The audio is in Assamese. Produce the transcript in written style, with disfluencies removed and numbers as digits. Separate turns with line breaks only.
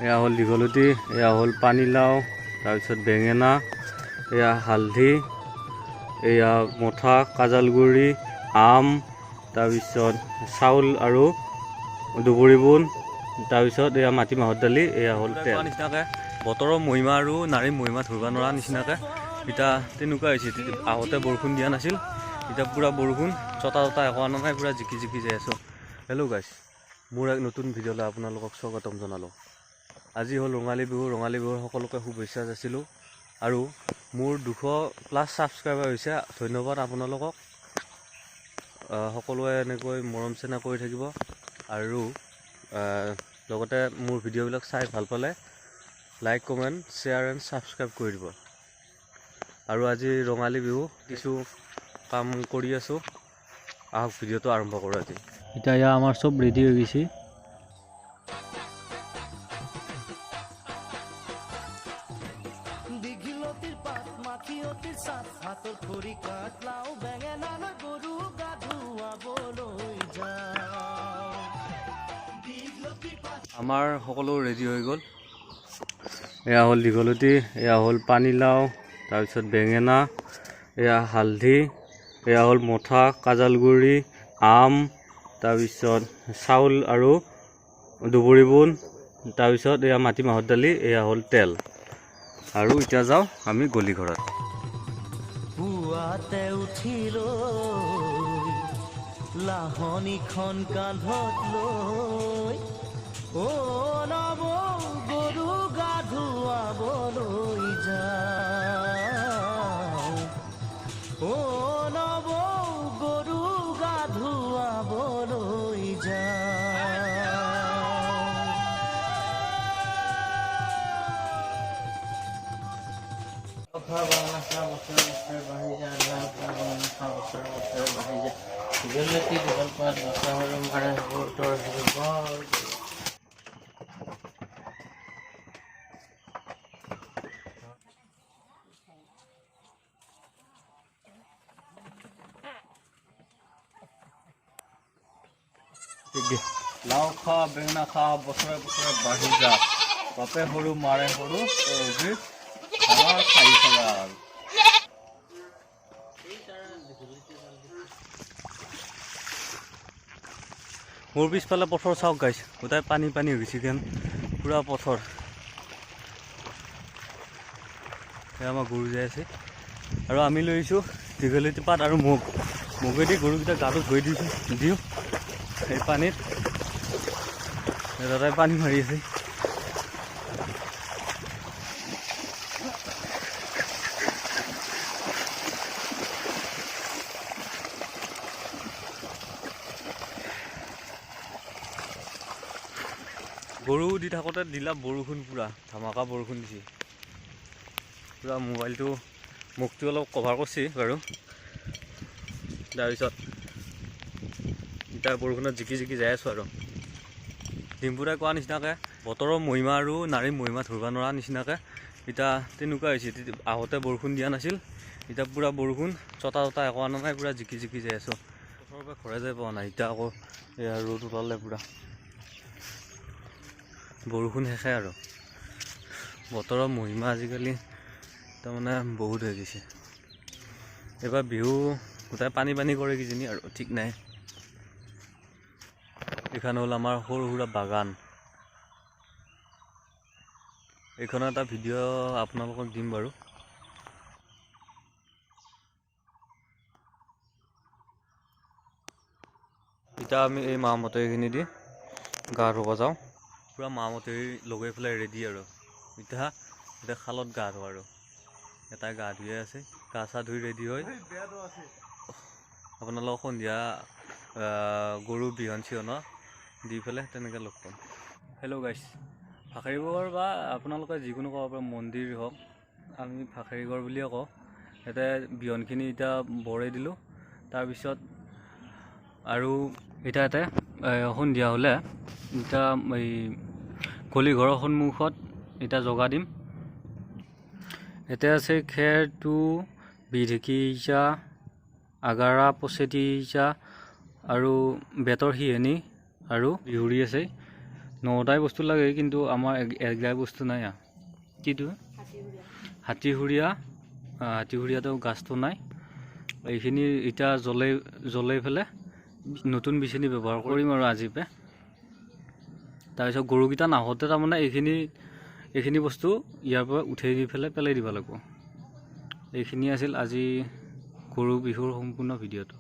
এয়া হ'ল দীঘলতি, এয়া হ'ল পানীলাও, তাৰপিছত বেঙেনা, এয়া হালধি, এয়া মঠা, কাজালগুৰি, আম, তাৰপিছত চাউল আৰু দুবৰি বোন, তাৰপিছত এয়া মাটিমাহৰ দালি, এয়া হ'ল তেল। নিচিনাকৈ বতৰৰ মহিমা আৰু নাৰীৰ মহিমা ধৰিব নোৱাৰা নিচিনাকৈ এতিয়া তেনেকুৱা হৈছে। আগতে বৰষুণ দিয়া নাছিল, এতিয়া পূৰা বৰষুণ, ছটা টটা একো অনা নাই, পূৰা জিকি জিকি যাই আছোঁ। হেল্ল' গাইছ, মোৰ এক নতুন ভিডিঅ'লৈ আপোনালোকক স্বাগতম জনালোঁ। আজি হ'ল ৰঙালী বিহু। ৰঙালী বিহুৰ সকলোকে শুভেচ্ছা যাচিলোঁ আৰু মোৰ 200+ ছাবস্ক্ৰাইবাৰ হৈছে, ধন্যবাদ আপোনালোকক। সকলোৱে এনেকৈ মৰম চেনেহ কৰি থাকিব আৰু লগতে মোৰ ভিডিঅ'বিলাক চাই ভাল পালে like, comment, share and subscribe কৰি দিব। আৰু আজি ৰঙালী বিহু, কিছু কাম কৰি আছোঁ, আহক ভিডিঅ'টো আৰম্ভ কৰোঁ। আজি এতিয়া এয়া আমাৰ চব ৰেডি হৈ গৈছে। আমাৰ সকলো ৰেডি হৈ গ'ল। এয়া হ'ল দীঘলতি, এয়া হ'ল পানীলাও, তাৰপিছত বেঙেনা, এয়া হালধি, এয়া হ'ল মঠা, কাজালগুৰি, আম, তাৰপিছত চাউল আৰু দুবৰি বোন, তাৰপিছত এয়া মাটিমাহৰ দালি, এয়া হ'ল তেল। আৰু এতিয়া যাওঁ আমি গলি ঘৰত।
পুৱাতে উঠিলৈ লাহনিখন কান্ধত লৈ অ নৱ গৰু গা ধুৱাবলৈ যাওঁ, অ নৱ গৰু গা ধুৱাবলৈ যাওঁ।
খোৱা বেঙেনা খোৱা বছৰে বছৰে বাঢ়ি যায়, লাও খোৱা বেঙেনা খোৱা বছৰে বছৰে বাঢ়ি যায়। দীঘলতি দীঘল পাত বছা সৰু মাৰে সৰু সৰু বৰ।
লাও খা বেঙেনা খা বছৰে বছৰে বাঢ়ি যা, বাপে সৰু মাৰে সৰু ডাঙৰ খাই ছাগাল। মোৰ পিছফালে পথৰ চাওক গাইছ, গোটেই পানী পানী হৈ গৈছে কেন, পূৰা পথৰ। এয়া আমাৰ গৰু যাই আছে আৰু আমি লৈ আহিছোঁ দীঘলতি পাত আৰু মুগ। মুগেদি গৰুকেইটা গাটো ধুই দিছোঁ, দিওঁ এই পানীত। দাদাই পানী মাৰি আছে। গৰু দি থাকোঁতে দিলা বৰষুণ, পূৰা ধামাকা বৰষুণ দিছে। পূৰা মোবাইলটো মুখটো অলপ কভাৰ কৰিছে বাৰু। তাৰপিছত এতিয়া বৰষুণত জিকি জিকি যাই আছোঁ। আৰু ডিম্পুদাই কোৱা নিচিনাকৈ বতৰৰ মহিমা আৰু নাৰীৰ মহিমা ধৰিব নোৱাৰা নিচিনাকৈ এতিয়া তেনেকুৱা হৈছে। আগতে বৰষুণ দিয়া নাছিল, এতিয়া পূৰা বৰষুণ, ছটা টটা একো অনা নাই, পূৰা জিকি জিকি যাই আছোঁ। পথাৰৰ পৰা ঘৰে যাই পোৱা নাই। এতিয়া আকৌ এয়া ৰ'দ ওলালে, পূৰা বৰষুণ শেষে। আৰু বতৰৰ মহিমা আজিকালি তাৰমানে বহুত হৈ গৈছে। এইবাৰ বিহু গোটেই পানী পানী কৰে কিজানি, আৰু ঠিক নাই। এইখন হ'ল আমাৰ সৰু সুৰা বাগান। এইখনৰ এটা ভিডিঅ' আপোনালোকক দিম বাৰু। এতিয়া আমি এই মাহ মটৰিখিনি দি গা ধুব যাওঁ। পূৰা মাহ মটৰি লগাই পেলাই ৰেডি আৰু এতিয়া এতিয়া খালত গা ধোঁ। আৰু এটাই গা ধুয়ে আছে, গা চা ধুই ৰেডি হৈ আপোনালোকক সন্ধিয়া গৰু বিহন চিহনৰ দি পেলাই তেনেকৈ লগ পাম। হেল্ল' গাইছ, ভাখেৰিগড় বা আপোনালোকে যিকোনো ক'ব পাৰে, মন্দিৰ হওক, আমি ভাখেৰিগড় বুলিয়ে কওঁ। ইয়াতে বিহনখিনি এতিয়া বৰাই দিলোঁ। তাৰপিছত আৰু এতিয়া ইয়াতে সন্ধিয়া হ'লে এতিয়া এই গলি ঘৰৰ সন্মুখত এতিয়া জগা দিম। ইয়াতে আছে খেৰটো, বিঢেকীয়া, আগাৰা, পচেটিয়া আৰু বেতৰ সিহেনি আৰু বিহুৰি আছে। 9টাই বস্তু লাগে, কিন্তু আমাৰ একলাই বস্তু নাই। কিটো হাতীসুৰীয়া, হাতীসুৰীয়াটো গাছটো নাই। এইখিনি এতিয়া জ্বলাই জ্বলাই পেলাই নতুন বিচনী ব্যৱহাৰ কৰিম আৰু আজিৰ পৰা। তাৰপিছত গৰুকেইটা নাহোঁতে তাৰমানে এইখিনি বস্তু ইয়াৰ পৰা উঠাই নি পেলাই পেলাই দিব লাগিব। এইখিনি আছিল আজি গৰু বিহুৰ সম্পূৰ্ণ ভিডিঅ'টো।